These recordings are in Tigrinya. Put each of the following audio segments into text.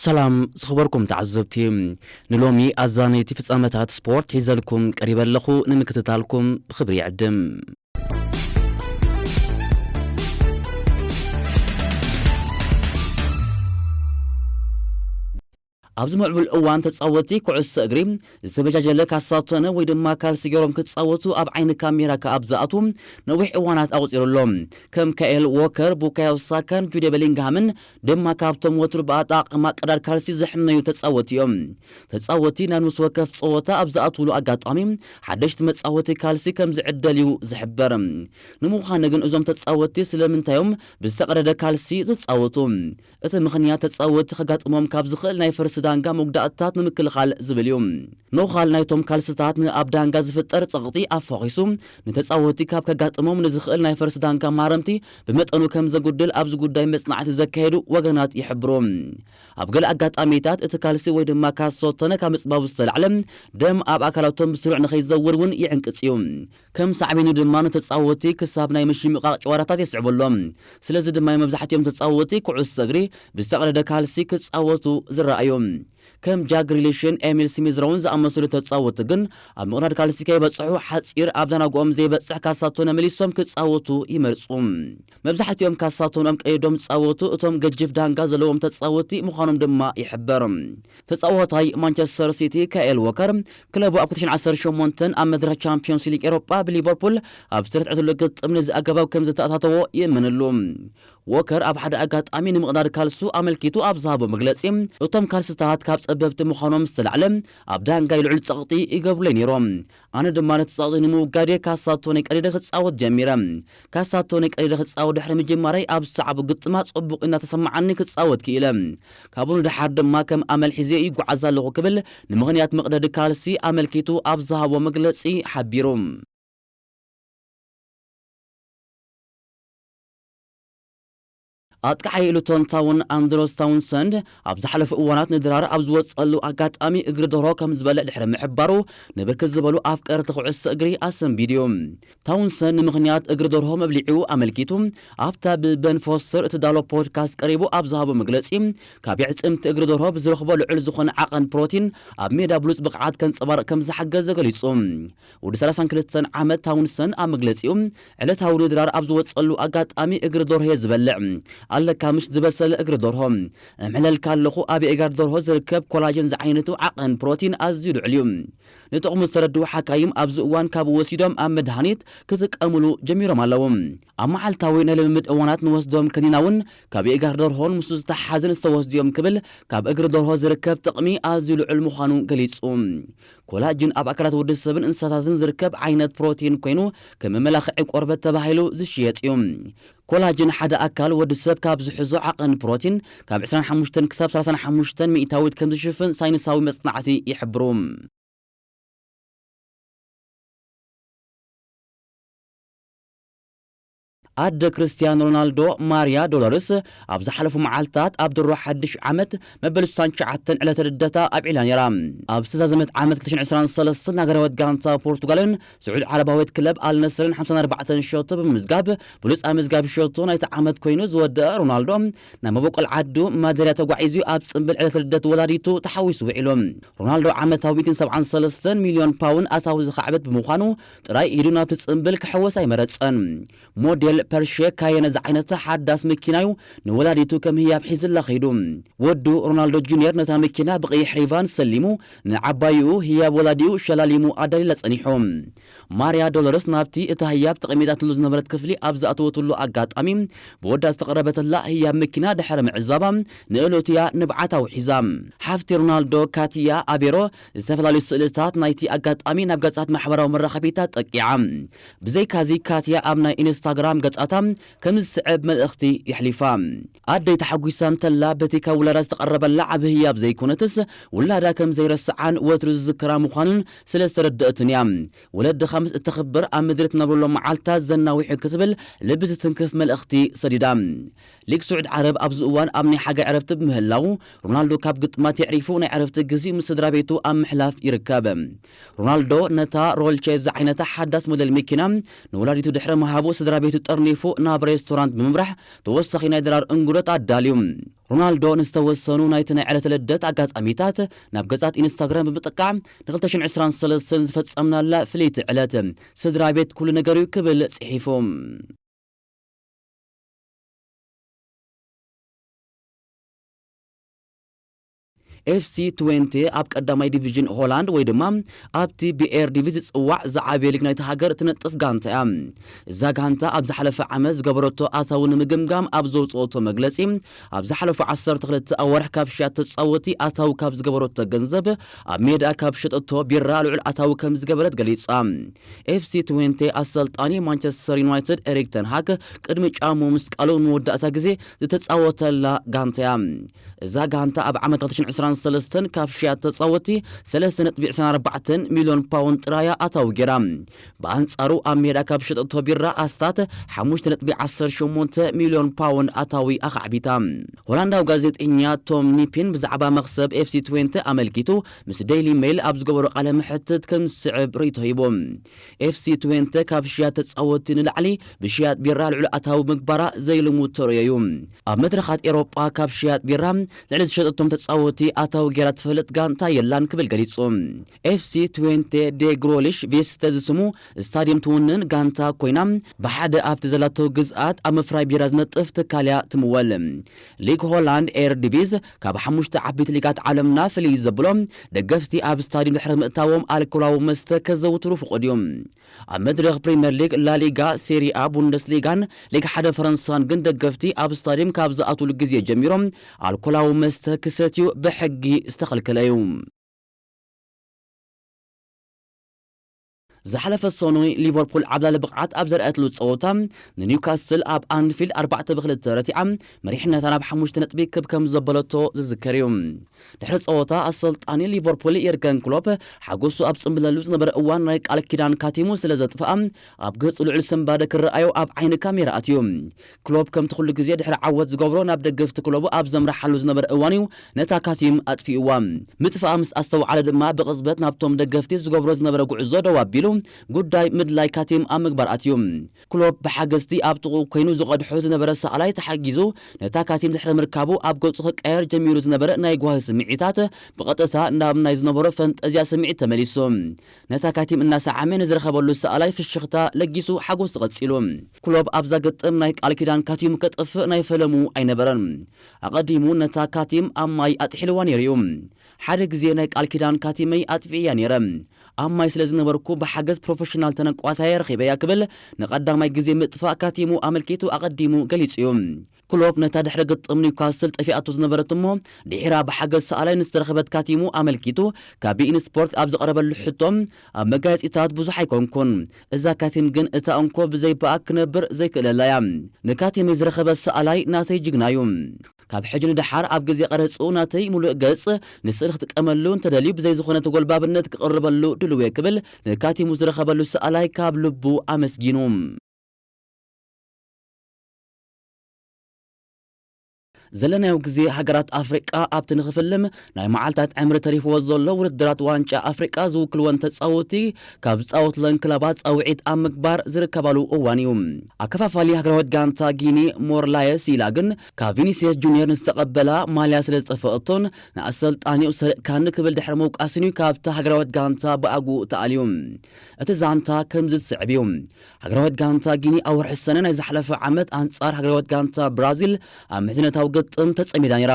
ሰላም ዝኽበርኩም ተዓዘብቲ፣ ንሎሚ ኣዛነይቲ ፍጻመታት ስፖርት ሒዘልኩም ቀሪበ ኣለኹ። ንምክትታልኩም ብኽብሪ ይዕድም። ኣብዚ ምዕቡል እዋን ተጻወትቲ ኩዕሶ እግሪ ዝተበጃጀለ ካሳቶነ ወይ ድማ ካልሲ ገይሮም ክጻወቱ ኣብ ዓይኒ ካሜራ ከኣ ኣብ ዝኣትዉ ነዊሕ እዋናት ኣቑጺሩ ኣሎ። ከም ካኤል ዎከር፣ ቡካዮ ሳካን ጁዴ ቤሊንግሃምን ድማ ካብቶም ወትሩ ብኣጣቕማ ቀዳድ ካልሲ ዝሕመዩ ተጻወትቲ እዮም። ተጻወትቲ ናብ ነፍሲ ወከፍ ጸወታ ኣብ ዝኣትውሉ ኣጋጣሚ ሓደሽቲ መጻወቲ ካልሲ ከም ዝዕደል እዩ ዝሕበር። ንምዃኑ ግን እዞም ተጻወትቲ ስለምንታይ እዮም ብዝተቐደደ ካልሲ ዝጻወቱ? እቲ ምኽንያት ተጻወትቲ ከጋጥሞም ካብ ዝኽእል ናይ ፈርሲ ዳንጋ መጉዳእትታት ንምክልኻል ዝብል እዩ። ነዃል ናይቶም ካልስታት ንኣብ ዳንጋ ዝፍጠር ጸቕጢ ኣፋኺሱ ንተጻወትቲ ካብ ከጋጥሞም ንዝኽእል ናይ ፈርሲ ዳንጋ ማረምቲ ብመጠኑ ከም ዘጉድል ኣብዚ ጉዳይ መጽናዕቲ ዘካየዱ ወገናት ይሕብሩ። ኣብ ገለ ኣጋጣሚታት እቲ ካልሲ ወይ ድማ ካሶተነ ካብ ምጽባቡ ዝተላዕለ ደም ኣብ ኣካላቶም ብስሩዕ ንኸይዘውር እውን ይዕንቅጽ እዩ። ከም ሳዕቤኑ ድማ ንተጻወትቲ ክሳብ ናይ ምሽምቓቕ ጨዋታታት የስዕበሎም። ስለዚ ድማ መብዛሕትኦም ተጻወትቲ ኩዕሶ እግሪ ብዝተቐደደ ካልሲ ክጻወቱ ዝረኣዩ። ከም ጃክ ግሪሊሽን ኤሚል ስሚዝ ሮውን ዝኣመሰሉ ተጻወትቲ ግን ኣብ ምቕዳድ ካልሲ ከይበጽሑ ሓጺር ኣብ ዳናጎኦም ዘይበጽሕ ካሳቶነ መሊሶም ክጻወቱ ይመርጹ። መብዛሕትኦም ካሳቶኖም ቀይዶም ዝጻወቱ እቶም ገጅፍ ዳንጋ ዘለዎም ተጻወትቲ ምዃኖም ድማ ይሕበር። ተጻዋታይ ማንቸስተር ሲቲ ካኤል ዎከር ክለቡ ኣብ ክልተ ሽሕን ዓሰርተ ሸሞንተን ኣብ መድረኽ ቻምፒዮንስ ሊግ ኤሮጳ ብሊቨርፑል ኣብ ዝተረትዐትሉ ግጥም ነዚ ኣገባብ ከም ዝተኣታተዎ ይእመነሉ። ዎከር ኣብ ሓደ ኣጋጣሚ ንምቕዳድ ካልሱ ኣመልኪቱ ኣብ ዝሃቦ መግለጺ፣ እቶም ካልስታት ካብ ጸበብቲ ምዃኖም ዝተላዕለ ኣብ ዳንጋይ ልዑል ጸቕጢ ይገብሩለይ ነይሮም። ኣነ ድማ ነቲ ጸቕጢ ንምውጋድ እየ ካሳቶነይ ቀዲደ ክጻወት ጀሚረ። ካሳቶነይ ቀዲደ ክጻወት ድሕሪ ምጅማረይ ኣብ ዝሰዓቡ ግጥማት ጽቡቕ እናተሰማዓኒ ክጻወት ክኢለ። ካብኡ ንደሓር ድማ ከም ኣመል ሒዘ ይጓዓዝ ኣለኹ ክብል ንምኽንያት መቕደዲ ካልሲ ኣመልኪቱ ኣብ ዝሃቦ መግለጺ ሓቢሩ። ኣጥቃዓይ ሉቶን ታውን ኣንድሮስ ታውንሰንድ ኣብ ዝሓለፉ እዋናት ንድራር ኣብ ዝወጸሉ ኣጋጣሚ እግሪ ደርሆ ከም ዝበልዕ ድሕሪ ምሕባሩ ንብርክት ዝበሉ ኣፍቀርቲ ኩዕሶ እግሪ ኣሰንቢዱ እዩ። ታውንሰንድ ንምኽንያት እግሪ ደርሆ መብሊዑ ኣመልኪቱ ኣብታ ብበን ፎስተር እትዳሎ ፖድካስት ቀሪቡ ኣብ ዝሃቦ መግለጺ፣ ካብ የዕጽምቲ እግሪ ደርሆ ብዝረኽቦ ልዑል ዝኾነ ዓቐን ፕሮቲን ኣብ ሜዳ ብሉጽ ብቕዓት ከንጸባርቕ ከም ዝሓገዘ ገሊጹ። ወዲ ሰላሳን ክልተን ዓመት ታውንሰን ኣብ መግለጺኡ፣ ዕለታዊ ንድራር ኣብ ዝወጸሉ ኣጋጣሚ እግሪ ደርሆ እየ ዝበልዕ። ኣለካ ምሽ ዝበሰለ እግሪ ደርሆ። እምዕለልካ ኣለኹ ኣብ የእጋር ደርሆ ዝርከብ ኮላጀን ዝዓይነቱ ዓቐን ፕሮቲን ኣዝዩ ልዑል እዩ። ንጥቕሙ ዝተረድኡ ሓካይም ኣብዚ እዋን ካብኡ ወሲዶም ኣብ መድሃኒት ክጥቀሙሉ ጀሚሮም ኣለዉ። ኣብ መዓልታዊ ናይ ልምምድ እዋናት ንወስዶም ከኒና እውን ካብ የእጋር ደርሆን ምስኡ ዝተሓሓዝን ዝተወስዱ እዮም ክብል ካብ እግሪ ደርሆ ዝርከብ ጥቕሚ ኣዝዩ ልዑል ምዃኑ ገሊጹ። ኮላጅን ኣብ ኣካላት ወዲ ሰብን እንስሳታትን ዝርከብ ዓይነት ፕሮቲን ኮይኑ ከም መመላኽዒ ቆርበት ተባሂሉ ዝሽየጥ እዩ። ኮላጅን ሓደ ኣካል ወዲ ሰብ ካብ ዝሕዞ ዓቐን ፕሮቲን ካብ ዕስራን ሓሙሽተን ክሳብ ሰላሳን ሓሙሽተን ሚእታዊት ከም ዝሽፍን ሳይንሳዊ መጽናዕቲ ይሕብሩ። ኣደ ክርስቲያኖ ሮናልዶ ማርያ ዶሎርስ ኣብ ዝሓለፉ መዓልታት ኣብ ድሮ ሓድሽ ዓመት መበል ስሳን ትሽዓተን ዕለተ ልደታ ኣብዒላ ነይራ። ኣብ ዝተዛዘመት ዓመት ክልተ ሽሕን ዕስራን ሰለስተን ሃገራዊት ጋንታ ፖርቱጋልን ስዑድ ዓረባዊት ክለብ ኣልነስርን ሓምሳን ኣርባዕተን ሸቶ ብምምዝጋብ ብሉጽ ኣመዝጋቢ ሸቶ ናይቲ ዓመት ኮይኑ ዝወደአ ሮናልዶ ናብ መበቆል ዓዱ ማደርያ ተጓዒዙ ኣብ ጽምብል ዕለተ ልደት ወላዲቱ ተሓዊሱ ውዒሉ። ሮናልዶ ዓመታዊ ሚእትን ሰብዓን ሰለስተን ሚልዮን ፓውንድ ኣታዊ ዝኻዕበት ብምዃኑ ጥራይ ኢዱ ናብቲ ጽምብል ክሕወስ ኣይመረጸን። ሞዴል ፐርሼ ካየነ ዝዓይነታ ሓዳስ መኪናዩ ንወላዲቱ ከም ህያብ ሒዝላ ከይዱ። ወዱ ሮናልዶ ጁኒየር ነታ መኪና ብቐይሕ ሪቫን ሰሊሙ ንዓባይኡ ህያብ ወላዲኡ ሸላሊሙ ኣዳሊላ ጸኒሑ። ማርያ ዶሎረስ ናብቲ እታ ህያብ ተቐሚጣትሉ ዝነበረት ክፍሊ ኣብ ዝኣተወትሉ ኣጋጣሚ ብወዳ ዝተቐረበትላ ህያብ መኪና ድሕሪ ምዕዛባ ንእሎትያ ንብዓት ኣውሒዛ። ሓፍቲ ሮናልዶ ካትያ ኣቤሮ ዝተፈላለዩ ስእልታት ናይቲ ኣጋጣሚ ናብ ገጻት ማሕበራዊ መራኸቢታት ጠቂዓ። ብዘይካዚ ካትያ ኣብ ናይ ኢንስታግራም ገጻታ ከም ዝስዕብ መልእኽቲ የሕሊፋ። ኣደይ ተሓጒሳ እንተላ በቲ ካብ ውላዳ ዝተቐረበላ ዓቢ ህያብ ዘይኮነትስ ውላዳ ከም ዘይረስዓን ወትሩ ዝዝክራ ምዃኑን ስለ ዝተረድአትን እያ። ወለድኻ ምስ እተኽብር ኣብ ምድሪ ትነብረሎም መዓልታት ዘናውሑ ክትብል ልቢ ዝትንክፍ መልእኽቲ ሰዲዳ። ሊግ ስዑድ ዓረብ ኣብዚ እዋን ኣብ ናይ ሓጋይ ዕረፍቲ ብምህላዉ ሮናልዶ ካብ ግጥማት የዕሪፉ ናይ ዕረፍቲ ግዜኡ ምስ ስድራ ቤቱ ኣብ ምሕላፍ ይርከብ። ሮናልዶ ነታ ሮልቼ ዝዓይነታ ሓዳስ ሞዴል መኪና ንወላዲቱ ድሕሪ ምሃቡ ስድራ ቤቱ ጠር ኣሸኒፉ ናብ ሬስቶራንት ብምምራሕ ተወሳኺ ናይ ድራር እንጉዶት ኣዳልዩ። ሮናልዶ ንዝተወሰኑ ናይቲ ናይ ዕለተ ልደት ኣጋጣሚታት ናብ ገጻት ኢንስታግራም ብምጥቃዕ፣ ን ክልተ ሽሕን ዕስራን ሰለስተን ዝፈጸምናላ ፍልይቲ ዕለት፣ ስድራ ቤት ኩሉ ነገር እዩ ክብል ጽሒፉ። ኤፍሲ ትዌንቲ ኣብ ቀዳማይ ዲቪዥን ሆላንድ ወይ ድማ ኣብቲ ብኤርዲቪ ዝጽዋዕ ዝዓበየ ሊግ ናይቲ ሃገር እትነጥፍ ጋንታ እያ። እዛ ጋንታ ኣብ ዝሓለፈ ዓመት ዝገበረቶ ኣታዊ ንምግምጋም ኣብ ዘውጽኦቶ መግለጺ፣ ኣብ ዝሓለፉ ዓሰርተ ክልተ ኣዋርሕ ካብ ሽያት ተጻወቲ ኣታዊ ካብ ዝገበረቶ ገንዘብ፣ ኣብ ሜዳ ካብ ሸጠቶ ቢራ ልዑል ኣታዊ ከም ዝገበረት ገሊጻ። ኤፍሲ ትዌንቲ ኣሰልጣኒ ማንቸስተር ዩናይትድ ኤሪክ ተን ሃግ ቅድሚ ጫሙ ምስ ቃሉ ንመወዳእታ ግዜ ዝተጻወተላ ጋንታ እያ። እዛ ጋንታ ኣብ ዓመት ክልተ ሽሕን ዕስራን ሰለስተን ካብ ሽያት ተጻወቲ ሰለስተ ነጥቢ ዕስራን ኣርባዕተን ሚልዮን ፓውንድ ጥራያ ኣታዊ ገይራ። ብኣንጻሩ ኣብ ሜዳ ካብ ሸጠቶ ቢራ ኣስታት ሓሙሽተ ነጥቢ ዓሰርተ ሸሞንተ ሚልዮን ፓውንድ ኣታዊ ኣኻዕቢታ። ሆላንዳዊ ጋዜጠኛ ቶም ኒፒን ብዛዕባ መኽሰብ ኤፍሲ ትዌንቲ ኣመልኪቱ ምስ ዴይሊ ሜይል ኣብ ዝገበሮ ቃለ መሕትት ከም ዝስዕብ ርእይቶ ሂቡ። ኤፍሲ ትዌንቲ ካብ ሽያጥ ተጻወቲ ንላዕሊ ብሽያጥ ቢራ ልዑል ኣታዊ ምግባራ ዘይልሙድ ተርእዮ እዩ። ኣብ መድረኻት ኤሮጳ ካብ ሽያጥ ቢራ ልዕሊ ዝሸጠቶም ተጻወቲ ኣታዊ ገይራ ትፈልጥ ጋንታ የላን ክብል ገሊጹ። ኤፍሲ ትዌንቲ ዴግሮሊሽ ቪስተ ዝስሙ ስታድየም ትውንን ጋንታ ኮይና፣ ብሓደ ኣብቲ ዘላቶ ግዝኣት ኣብ ምፍራይ ቢራ ዝነጥፍ ትካል እያ ትምወል። ሊግ ሆላንድ ኤርዲቪዝ ካብ ሓሙሽተ ዓበይቲ ሊጋት ዓለምና ፍልይ ዘብሎ፣ ደገፍቲ ኣብ ስታድየም ድሕሪ ምእታዎም ኣልኮላዊ መስተ ከዘውትሩ ፍቑድ እዩ። ኣብ መድረኽ ፕሪምየር ሊግ፣ ላሊጋ፣ ሴሪኣ፣ ቡንደስሊጋን ሊግ ሓደ ፈረንሳን ግን ደገፍቲ ኣብ ስታድየም ካብ ዝኣትውሉ ግዜ ጀሚሮም ኣልኮላዊ መስተ ክሰትዩ ብሕጊ ዝተኸልከለ እዩ። ዝሓለፈ ሰኑይ ሊቨርፑል ዓብላሊ ብቕዓት ኣብ ዘርኣየትሉ ጸወታ፣ ንኒውካስል ኣብ ኣንፊልድ ኣርባዕተ ብክልተ ረቲዓ መሪሕነታ ናብ ሓሙሽተ ነጥቢ ክብ ከም ዘበለቶ ዝዝከር እዩ። ድሕሪ ጸወታ ኣሰልጣኒ ሊቨርፑል የርገን ክሎፕ ሓጎሱ ኣብ ጽምብለሉ ዝነበረ እዋን ናይ ቃል ኪዳን ካቲሙ ስለ ዘጥፍኣ ኣብ ገጹ ልዑል ስንባደ ክረኣዮ ኣብ ዓይኒ ካሜራ ኣትዩ። ክሎፕ ከምቲ ኩሉ ግዜ ድሕሪ ዓወት ዝገብሮ ናብ ደገፍቲ ክለቡ ኣብ ዘምርሓሉ ዝነበረ እዋን እዩ ነታ ካቲም ኣጥፊእዋ። ምጥፍኣ ምስ ኣስተውዓለ ድማ ብቕጽበት ናብቶም ደገፍቲ ዝገብሮ ዝነበረ ጉዕዞ ደው ኣቢሉ ጉዳይ ምድላይ ካቲም ኣብ ምግባር ኣትዩ። ክሎፕ ብሓገዝቲ ኣብ ጥቕኡ ኮይኑ ዝቐድሖ ዝነበረ ሰኣላይ ተሓጊዙ ነታ ካቲም ድሕሪ ምርካቡ ኣብ ገጹ ክቀየር ጀሚሩ ዝነበረ ናይ ጓሂ ስምዒታት ብቐጥታ ናብ ናይ ዝነበሮ ፈንጠዝያ ስምዒት ተመሊሱ። ነታ ካቲም እናሰዓመ ንዝረኸበሉ ሰኣላይ ፍሽኽታ ለጊሱ ሓጎሱ ቀጺሉ። ክሎፕ ኣብዛ ግጥም ናይ ቃል ኪዳን ካቲም ከጥፍእ ናይ ፈለሙ ኣይነበረን። ኣቐዲሙ ነታ ካቲም ኣብ ማይ ኣጥሒልዋ ነይሩ እዩ። ሓደ ግዜ ናይ ቃል ኪዳን ካቲመይ ኣጥፊእያ ነይረ። ኣብ ማይ ስለ ዝነበርኩ ብሓገዝ ፕሮፌሽናል ተነቋታየ ረኺበያ ክብል ንቐዳማይ ግዜ ምጥፋእ ካቲሙ ኣመልኪቱ ኣቐዲሙ ገሊጹ እዩ። ክሎፕ ነታ ድሕሪ ግጥም ኒውካስል ጠፊኣቶ ዝነበረት እሞ ድሒራ ብሓገዝ ሰኣላይ ንዝተረኸበት ካቲሙ ኣመልኪቱ ካብ ቢኢን ስፖርት ኣብ ዝቐረበሉ ሕቶ፣ ኣብ መጋየጺታት ብዙሕ ኣይኮንኩን። እዛ ካቲም ግን እታ እንኮ ብዘይ ብኣ ክነብር ዘይክእለላ እያ። ንካቲመይ ዝረኸበ ሰኣላይ ናተይ ጅግና እዩ። ካብ ሕጂ ንደሓር ኣብ ግዜ ቀረጽኡ ናተይ ሙሉእ ገጽ ንስእሊ ክጥቀመሉ እንተደልዩ ብዘይ ዝኾነ ተጎልባብነት ክቕርበሉ ድልው እየ ክብል ንካቲሙ ዝረኸበሉ ሰኣላይ ካብ ልቡ ኣመስጊኑ። ዘለናዮ ግዜ ሃገራት ኣፍሪቃ ኣብቲ ንኽፍልም ናይ መዓልታት ዕምሪ ተሪፍዎ ዘሎ ውድድራት ዋንጫ ኣፍሪቃ ዝውክልወን ተጻወቲ ካብ ዝጻወትለን ክለባት ጻውዒት ኣብ ምግባር ዝርከባሉ እዋን እዩ። ኣከፋፋሊ ሃገራዊት ጋንታ ጊኒ ሞርላየ ሲላ ግን ካብ ቪኒሲየስ ጁኒየር ንዝተቐበላ ማልያ ስለ ዝጠፈአቶን ንኣሰልጣኒኡ ሰሪቕካኒ ክብል ድሕሪ ምውቃሱን እዩ ካብታ ሃገራዊት ጋንታ ብኣግኡ ተኣልዩ። እቲ ዛንታ ከምዚ ዝስዕብ እዩ። ሃገራዊት ጋንታ ጊኒ ኣብ ወርሒ ሰነ ናይ ዝሓለፈ ዓመት ኣንጻር ሃገራዊት ጋንታ ብራዚል ኣብ ምሕዝነታዊ ግጥም ተጸሚዳ ነይራ።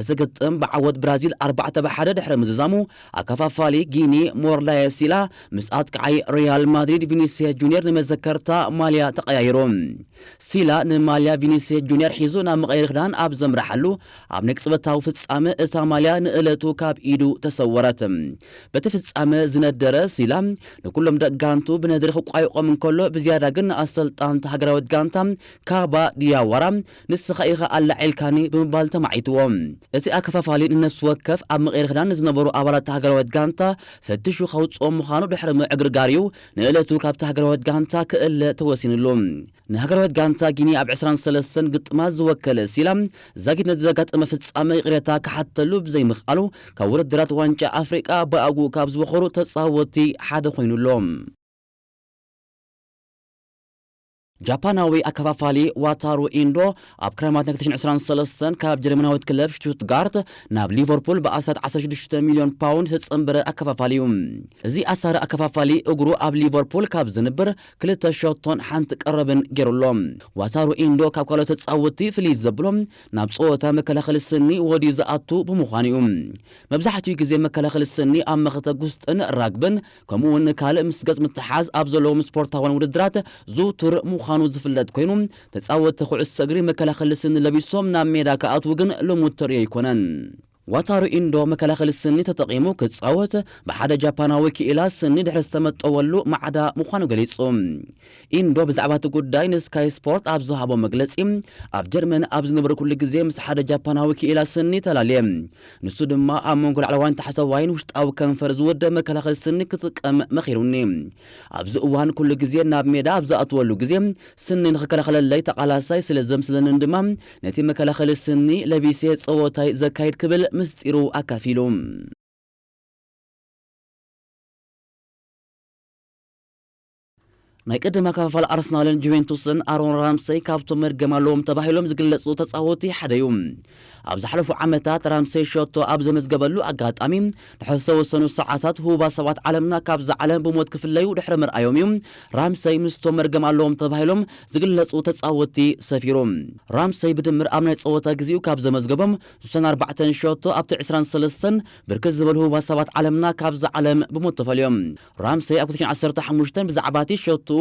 እቲ ግጥም ብዓወት ብራዚል ኣርባዕተ ብ ሓደ ድሕሪ ምዝዛሙ፣ ኣከፋፋሊ ጊኒ ሞርላየ ሲላ ምስ ኣጥቃዓይ ሪያል ማድሪድ ቪኒሲየስ ጁኒየር ንመዘከርታ ማልያ ተቐያይሩ። ሲላ ንማልያ ቪኒሲየስ ጁኒየር ሒዙ ናብ መቐየሪ ክዳን ኣብ ዘምርሓሉ፣ ኣብ ናይ ቅጽበታዊ ፍጻመ እታ ማልያ ንእለቱ ካብ ኢዱ ተሰወረት። በቲ ፍጻመ ዝነደረ ሲላ፣ ንኩሎም ደቂ ጋንቱ ብነድሪ ክቋየቖም እንከሎ፣ ብዝያዳ ግን ንኣሰልጣንቲ ሃገራዊት ጋንታ ካባ ዲያዋራ፣ "ንስኻ ኢኻ ኣላዒልካኒ" ብምባል ተማዒትዎ። እቲ ኣከፋፋሊ ንነፍሲ ወከፍ ኣብ መቐየሪ ክዳን ንዝነበሩ ኣባላት ሃገራዊት ጋንታ ፈቲሹ ከውጽኦም ምዃኑ ድሕሪ ምዕግርጋር እዩ ንእለቱ ካብታ ሃገራዊት ጋንታ ክእለ ተወሲንሉ። ንሃገራዊት ጋንታ ጊኒ ኣብ ዕስራን ሰለስተን ግጥማት ዝወከለ ሲላ፣ ዛጊት ነቲ ዘጋጠመ ፍጻመ ይቕሬታ ክሓተሉ ብዘይምኽኣሉ፣ ካብ ውድድራት ዋንጫ ኣፍሪቃ ብኣግኡ ካብ ዝወኸሩ ተጻወትቲ ሓደ ኮይኑ ኣሎ። ጃፓናዊ ኣከፋፋሊ ዋታሩ ኢንዶ ኣብ ክረማት ናይ ክልተ ሽሕን ዕስራን ሰለስተን ካብ ጀርመናዊት ክለብ ሽቱትጋርት ናብ ሊቨርፑል ብኣስታት ዓሰርተ ሽዱሽተ ሚልዮን ፓውንድ ዝተጸንበረ ኣከፋፋሊ እዩ። እዚ ኣሳሪ ኣከፋፋሊ እግሩ ኣብ ሊቨርፑል ካብ ዝንብር ክልተ ሸቶን ሓንቲ ቀረብን ገይሩ ኣሎ። ዋታሩ ኢንዶ ካብ ካልኦት ተጻወትቲ ፍልይ ዘብሎ ናብ ጸወታ መከላኸሊ ስኒ ወዲዩ ዝኣቱ ብምዃኑ እዩ። መብዛሕትኡ ግዜ መከላኸሊ ስኒ ኣብ መኸተ ጉስጥን ራግብን ከምኡ እውን ካልእ ምስ ገጽ ምትሓዝ ኣብ ዘለዎም ስፖርታውያን ውድድራት ዝውቱር ምዃኑ ዝፍለጥ ኮይኑ፣ ተጻወትቲ ኩዕሶ እግሪ መከላኸሊ ስኒ ለቢሶም ናብ ሜዳ ክኣትዉ ግን ልሙድ ተርእዮ ኣይኮነን። ዋታሩ ኢንዶ መከላኸሊ ስኒ ተጠቒሙ ክጻወት ብሓደ ጃፓናዊ ክኢላ ስኒ ድሕሪ ዝተመጠወሉ ማዕዳ ምዃኑ ገሊጹ። ኢንዶ ብዛዕባ እቲ ጉዳይ ንስካይ ስፖርት ኣብ ዝሃቦ መግለጺ፣ ኣብ ጀርመን ኣብ ዝነበርኩሉ ግዜ ምስ ሓደ ጃፓናዊ ክኢላ ስኒ ተላልየ። ንሱ ድማ ኣብ መንጎ ላዕለዋይን ታሕተዋይን ውሽጣዊ ከንፈር ዝውደብ መከላኸሊ ስኒ ክጥቀም መኺሩኒ። ኣብዚ እዋን ኩሉ ግዜ ናብ ሜዳ ኣብ ዝኣትወሉ ግዜ ስኒ ንኽከላኸለለይ ተቓላሳይ ስለ ዘምስለንን ድማ ነቲ መከላኸሊ ስኒ ለቢሴ ጸወታይ ዘካይድ ክብል ምስጢሩ ኣካፊሉ። ናይ ቅድም ኣካፋፋል ኣርሰናልን ጁቬንቱስን ኣሮን ራምሰይ ካብቶም መድገም ኣለዎም ተባሂሎም ዝግለጹ ተጻወቲ ሓደ እዩ። ኣብ ዝሓለፉ ዓመታት ራምሰይ ሸቶ ኣብ ዘመዝገበሉ ኣጋጣሚ ድሕሪ ዝተወሰኑ ሰዓታት ህቡባት ሰባት ዓለምና ካብዛ ዓለም ብሞት ክፍለዩ ድሕሪ ምርኣዮም እዩ ራምሰይ ምስቶም መድገም ኣለዎም ተባሂሎም ዝግለጹ ተጻወቲ ሰፊሩ። ራምሰይ ብድምር ኣብ ናይ ጸወታ ግዜኡ ካብ ዘመዝገቦም ስሳን ኣርባዕተን ሸቶ ኣብቲ ዕስራን ሰለስተን ብርክት ዝበሉ ህቡባት ሰባት ዓለምና ካብዛ ዓለም ብሞት ተፈልዮም። ራምሰይ ኣብ ክልተ ሽሕን ዓሰርተ ሓሙሽተን ብዛዕባ እቲ ሸቶኡ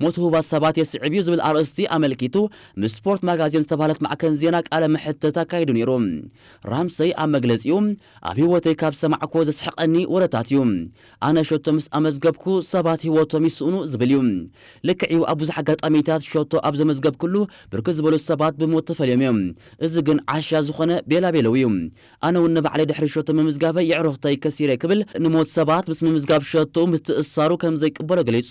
ሞት ህቡባት ሰባት የስዕብ እዩ ዝብል ኣርእስቲ ኣመልኪቱ ምስ ስፖርት ማጋዚን ዝተባህለት ማዕከን ዜና ቃለ መሕትት ኣካይዱ ነይሩ። ራምሰይ ኣብ መግለጺኡ፣ ኣብ ህይወተይ ካብ ዝሰማዕኩዎ ዘስሕቐኒ ወረታት እዩ። ኣነ ሸቶ ምስ ኣመዝገብኩ ሰባት ህይወቶም ይስእኑ ዝብል እዩ። ልክዕ እዩ፣ ኣብ ብዙሕ ኣጋጣሚታት ሸቶ ኣብ ዘመዝገብኩሉ ብርክት ዝበሉ ሰባት ብሞት ተፈልዮም እዮም። እዚ ግን ዓሻ ዝኾነ ቤላቤለው እዩ። ኣነ እውን ንባዕለይ ድሕሪ ሸቶ ምምዝጋበይ የዕሩኽተይ ከሲረ ክብል ንሞት ሰባት ምስ ምምዝጋብ ሸቶ ምትእስሳሩ ከም ዘይቅበሎ ገሊጹ።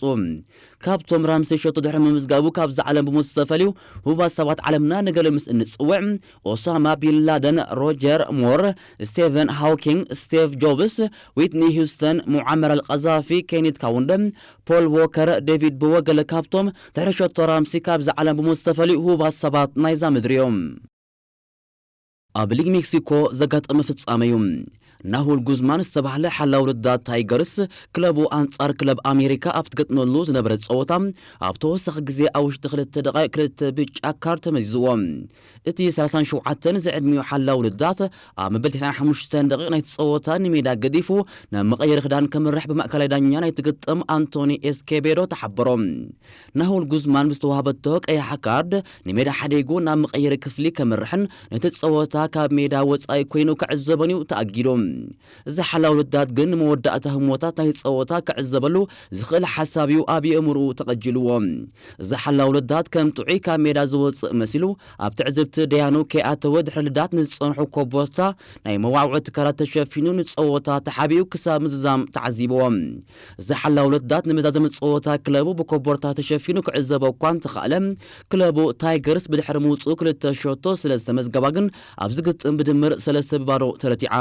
ካብቶም ራምሰይ ሸቶ ድሕሪ ምምዝጋቡ ካብዛ ዓለም ብሞት ዝተፈልዩ ህቡባት ሰባት ዓለምና ንገለ ምስ እንጽውዕ፣ ኦሳማ ቢን ላደን፣ ሮጀር ሞር፣ ስቴቨን ሃውኪንግ፣ ስቴቭ ጆብስ፣ ዊትኒ ሂውስተን፣ ሙዓመር ኣልቀዛፊ፣ ኬኒት ካውንደ፣ ፖል ዎከር፣ ዴቪድ ቦወ ገለ ካብቶም ድሕሪ ሸቶ ራምሲ ካብዛ ዓለም ብሞት ዝተፈልዩ ህቡባት ሰባት ናይዛ ምድሪ እዮም። ኣብ ሊግ ሜክሲኮ ዘጋጠመ ፍጻመ እዩ። ናሁል ጉዝማን ዝተባህለ ሓላው ውድዳት ታይገርስ ክለቡ ኣንጻር ክለብ ኣሜሪካ ኣብ ትገጥመሉ ዝነበረ ጸወታ ኣብ ተወሳኺ ግዜ ኣብ ውሽጢ ክልተ ደቂቕ ክልተ ብጫ ካርድ ተመዚዝዎ። እቲ ሰላሳን ሸውዓተን ዝዕድሚኡ ሓላው ውድዳት ኣብ መበል ተስዓን ሓሙሽተን ደቂቕ ናይቲ ጸወታ ንሜዳ ገዲፉ ናብ መቐየሪ ክዳን ከምርሕ ብማእከላይ ዳኛ ናይቲ ግጥም ኣንቶኒ ኤስኬቤዶ ተሓበሮ። ናሁል ጉዝማን ብዝተዋህበቶ ቀያሕ ካርድ ንሜዳ ሓዲጉ ናብ መቐየሪ ክፍሊ ከምርሕን ነቲ ጸወታ ካብ ሜዳ ወጻኢ ኮይኑ ክዕዘቦን እዩ ተኣጊዱ። እዚ ሓላው ውድዳት ግን ንመወዳእታ ህሞታት ናይ ጸወታ ክዕዘበሉ ዝኽእል ሓሳብ እዩ ኣብ የእምርኡ ተቐጂልዎ። እዚ ሓላው ውድዳት ከም ጥዑይ ካብ ሜዳ ዝወጽእ መሲሉ ኣብ ትዕዝብቲ ደያኑ ከይኣተወ ድሕሪ ልዳት ንዝጸንሑ ኮቦርታ ናይ መዋዕውዒ ትካላት ተሸፊኑ ንጸወታ ተሓቢኡ ክሳብ ምዝዛም ተዓዚብዎ። እዚ ሓላው ልዳት ንመዛዘሚ ጸወታ ክለቡ ብኮቦርታ ተሸፊኑ ክዕዘቦ እኳ እንተኸኣለ፣ ክለቡ ታይገርስ ብድሕሪ ምውጽኡ ክልተ ሸቶ ስለ ዝተመዝገባ ግን ኣብዚ ግጥም ብድምር ሰለስተ ብባዶ ተረቲዓ።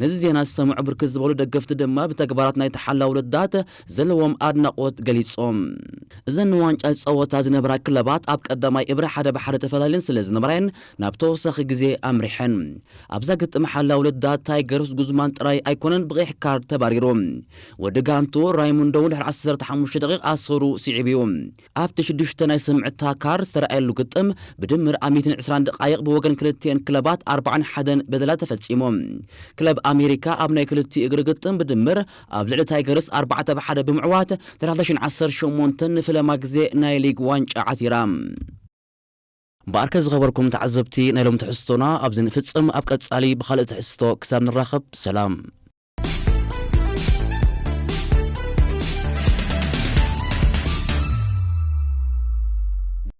ነዚ ዜና ዝሰምዑ ብርክት ዝበሉ ደገፍቲ ድማ ብተግባራት ናይቲ ሓላው ልዳት ዘለዎም ኣድናቖት ገሊጾም። እዘን ንዋንጫ ዝጸወታ ዝነበራ ክለባት ኣብ ቀዳማይ እብረ ሓደ ብሓደ ተፈላልየን ስለ ዝነበራየን ናብ ተወሳኺ ግዜ ኣምሪሐን። ኣብዛ ግጥም ሓላው ልዳት ታይገርስ ጉዝማን ጥራይ ኣይኮነን ብቐይሕ ካርድ ተባሪሩ። ወዲ ጋንቱ ራይሙንዶ እውን ድሕሪ ዓሰርተ ሓሙሽተ ደቂቕ ኣሰሩ ስዒቡ እዩ። ኣብቲ ሽዱሽተ ናይ ስምዕታ ካርድ ዝተረኣየሉ ግጥም ብድምር ኣብ ሚእትን ዕስራን ደቃይቕ ብወገን ክልቲኤን ክለባት ኣርባዓን ሓደን በደላት ተፈጺሙ። ክለብ ኣሜሪካ ኣብ ናይ ክልቲኡ እግሪ ግጥም ብድምር ኣብ ልዕሊ ታይገርስ ኣርባዕተ ብሓደ ብምዕዋት ንሓምሳ ሽሕን ዓሰርተ ሸሞንተን ንፈለማ ግዜ ናይ ሊግ ዋንጫ ዓቲራ። እምበኣርከ ዝኸበርኩም ተዓዘብቲ ናይ ሎም ትሕዝቶና ኣብዚ ንፍጽም፣ ኣብ ቀጻሊ ብኻልእ ትሕዝቶ ክሳብ ንራኸብ ሰላም።